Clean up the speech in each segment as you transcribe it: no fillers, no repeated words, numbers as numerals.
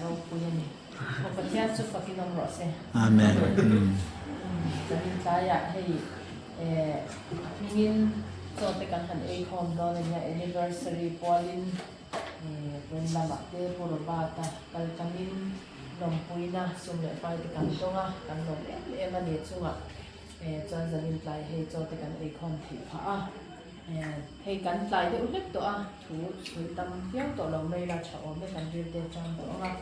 ropui a ni. Aw Pathian chu fakin awm rawh se. Amen. Kan intlaiah hei eh hmingin chaw te kan han ei khawm dawn a nia anniversary pualin eh vawiin lamah te Pu Robert-a kal tlangin lawmpuina sum leh pai te kan dawng a, kan lawm em em a ni chungah eh chuan zanin tlai hei chaw te kan ei khawm theih phah a. Hei kan tlai deuh hlek tawh a, thu sawi tam viau tawh lo mai la tha awm e kan rilte atang tawh ang a.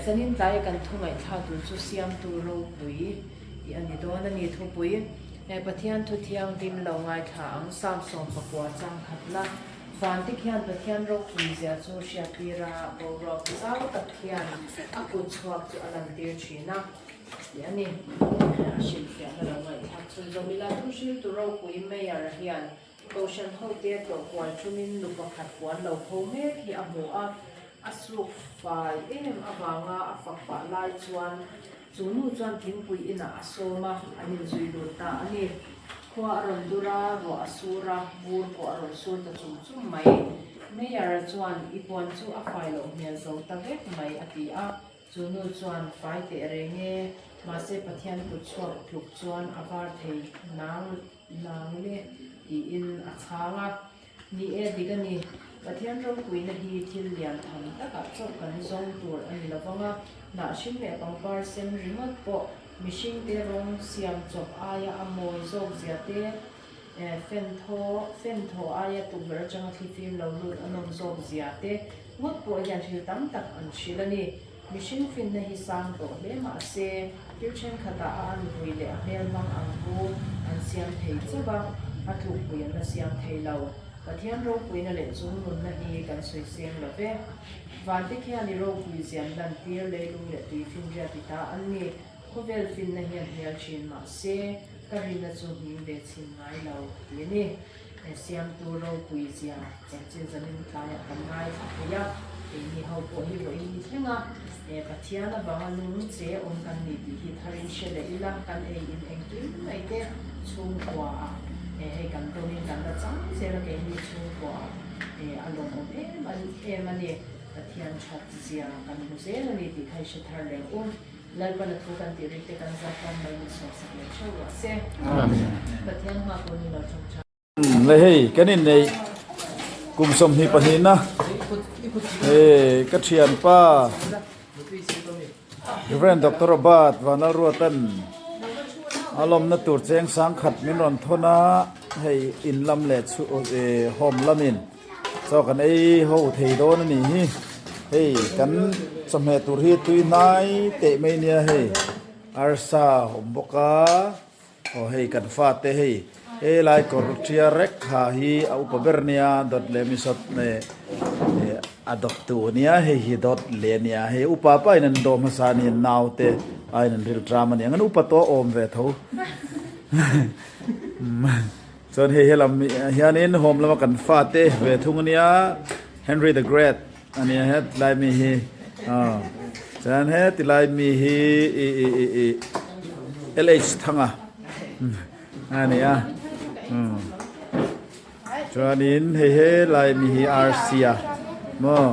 Zanin tlaia kan thu ngaihthlak tur chu Siamtu ropui tih a ni dawn a ni thupui. Pathian thu thianghlim lo ngaithla ang Samsawm pakua chang khat la. Vante khian Pathian ropui zia chu hriattir a, boruak zau tak hian a kut chhuak chu a lantir thin a. Tih a ni. A hrilhfiahna lo ngaihthlak chhunzawm ila, thu hriltu ropui Mayor hian Kohhran hote tlawh kual thumin nu pakhat puan lo pho mek hi a hmu a, a suk fai em avanga a fak pah lai chuan chu nu chuan thingpui inah a sawm a, an inzui lut ta a ni. Khua a rawn dur a, ruah a sur a, bur pawh a rawn sur ta chum chum mai. Mayor-a chuan, I puan chu a fai loh hmel zo ta vek mai, a ti a. Chu nu chuan fai teh reng e, mahse Pathian kut chhuak tluk chuan a var thei nang nang le tiin a chhang a. Ni e, dik a ni. Pathian ropuina hi thil lian tham takah chauh kan zawng tur a ni lovang a, hnah hring leh pangpar sen ringawt pawh mihringte rawng siam chawp aia a mawi zawk zia te, Fan thaw, fan thaw aia tukverh atanga thlifim lo lut a nawm zawk zia te ngawt pawh hian thil tam tak an hrilh a ni. Mihring finna hi sang tawh hle mah se, thil thenkhatah a anpui leh a hmel hmang ang pu an siam thei chauh a, a tlukpui an la siam thei lo. Pathian ropuina leh chung nunna hi kan sawi seng lo ve. Vante khian i ropui zian lantir leilung leh tuifinriat i ta an ni. Khawvel finna hian hmel thin mah se, Ka rinna chu hming ve chhin ngai lo ti a ni. He Siamtu ropui zia chanchin zanin tlaiah kan ngaithla thei a, keini ho pawh hi vawiin ni thleng a, he Pathian avanga nung che awm kan ni tih hi tharin hre leh ila, kan ei in engkim mai te chhungkua ah he hei kan dawngin kan la chang zel a, keini chhungkua ah he a lawmawm em em a ni. Pathian that zia kan hmu zel a ni tih kha i hre thar leh u. Lalpan a thu kan tih rik te kan zat tan mai min sawmsak leh theuh rawh se. Pathian hma pawh ni lo thawk tha. Le hei kan inneih kum 22 na hei ka thianpa Reverend Doctor Robert Vanlalruatan a lawmna tur cheng sangkhat min rawn thawn a hei in lam leh chhu home lamin Chaw kan ei ho thei dawn a nih hi hei kan chawhmeh tur hi tui hnai teh mai nia hei arsa a awm bawk a aw hei kan fate hei helai kawr tia rek ha hi a upa ber nia dawt leh misawt leh a dawt tu nia hei hi dawt leh nia hei upa pa in an dawh hmasa a ni naute aiin an rilṭam a ni ang an upa tawh a awm ve tho. Chuan hei helam hianin home lama kan fate ve thung ania Henry the Great ania he tilai mi hi aw chuan he tilai mi hi i i i i LH Thanga ania chuanin hei helai mi hi RC a maw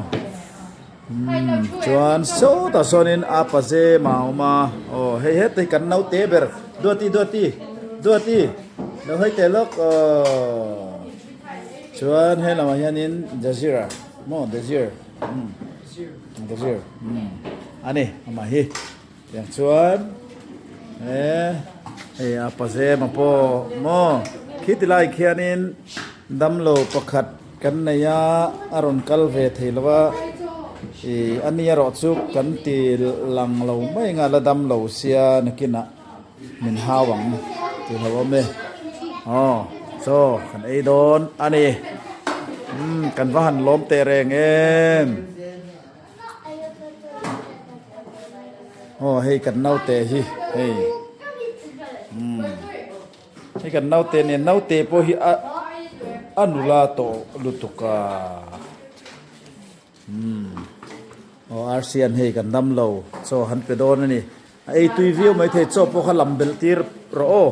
chuan sawtah sawnin a paze mah a awm a aw hei heta hi kan naute ber duati duati duati lo hawi teh lawk aw chuan he lamah hianin jazira maw jazir umm jazir umm a ni amah hi tiang chuan he hei a paze mah pawh maw khiti lai khianin damlo pakhat. Kan nei a, a rawn kal ve thei lo a, ih a ni erawh chu kan ti lang lo mai ang a, la dam lo sia nakinah min hau ang tih hlauh awm e. Aw chaw kan ei dawn a ni, umm kan va han lawm teh reng em. Aw hei kan naute hi hei umm. Hei kan naute nen naute pawh hi a a nula tawh lutuk a umm aw arsian hei kan dam lo chaw han pe dawn a ni a ei tui viau mai thei chaw pawh kha lam belh tir rawh aw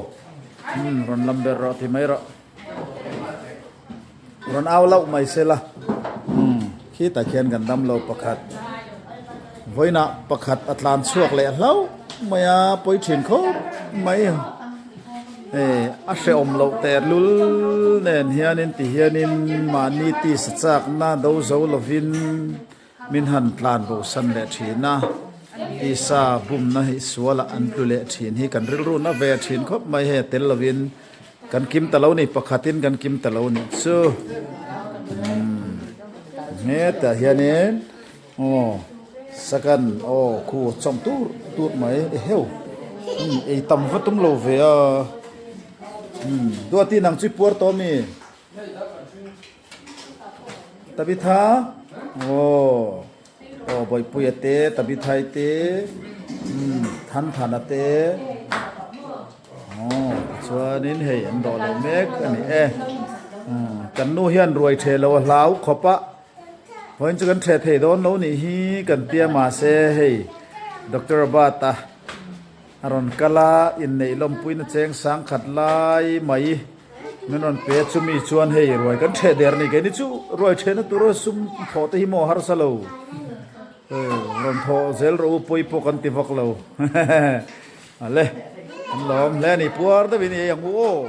umm rawn lam belh rawh ti mai rawh rawn au loh mai se la umm khitah khian kan dam lo pakhat. Vawiinah pakhat a tlan chhuak leh hlauh mai a, pawi thin khawp mai. Hei a hrehawm loh ter lul nen hianin ti hianin mahni tisa chakna do zo lovin min han tlan bosan leh thin a, tisa bumna hi sualah an tlu leh thin hi kan rilru na ve thin khawp mai hei a tel lovin kan kim ta lo ni pakhatin kan kim ta lo nih chu umm hetah hianin aw sakan aw khu chawm tur tur mai eheu umm ei tam va tum lo ve a umm duati nang chu i puar tawh ami. Tabitha aw aw Bawipuia te Tabithai te umm Thanthana te aw tichuanin hei an dawh leh mek a ni e umm kan nu hian ruai ṭheh lo a hlau khawp a vawiin chu kan ṭheh thei dawn lo nih hi kan tia mahse hei Doctor Robert-a A rawn kal a, inneih lawmpuina cheng sang khat lai mai min rawn pe a, chumi chuan hei ruai kan ṭheh der ni keini chu ruai ṭhehna tura sum thawh te hi maw harsa lo rawn thawh zel rawh u pawi pawh kan ti vak lo ale an lawm hle a ni puar deuhin i ei ang u aw.